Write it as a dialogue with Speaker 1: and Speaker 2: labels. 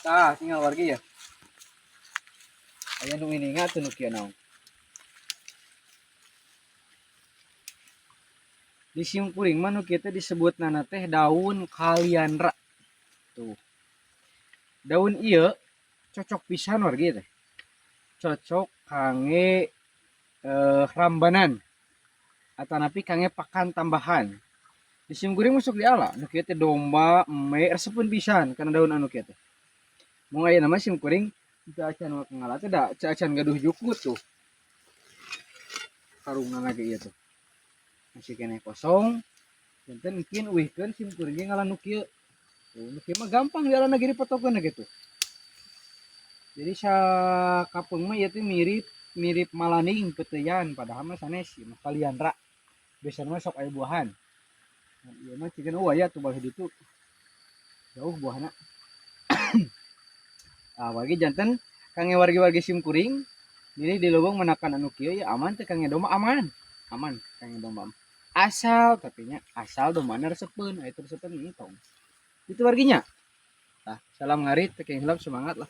Speaker 1: Tah, tinggal wargi ya. Aya nu ini tuh nu kieu naon. Di simkuring mah nu kieu teh disebutna teh daun kaliandra. Tuh. Daun ieu cocok pisan wargi teh. Cocok kangge rambanan atanapi kangge pakan tambahan. Di simkuring masuk diala nu kieu teh, domba, embe resepeun pisan kana daun anu kieu teh. Mung ayeuna mah simkuring teu acan ngala teh, da teu acan gaduh jukut tuh. Karungna ge ieu tuh. Masih keneh kosong. Janten mungkin uihkeun simkuring ge ngala nu kieu. Tuh, nu kieu mah gampang dialana ge, dipotokeun gitu. Jadi sakapeung mah ieu teh mirip mirip malaning peuteuyan, padahal mah sanes, ieu mah kaliandra. Biasana mah sok aya buahan. Nah, ieu mah cigana eueuh aya tuh balih ditu. Jauh buahna. Ah, wargi, janten kangge wargi-wargi simkuring ini di leuweung menakan anu kieu ya aman teh kangge domba, aman. Aman kangge domba. Asal, tapi nya asal dombana resepeun, aya teu resepeun entong. Itu warginya. Tah, salam ngarit, teu hilap semangat lah.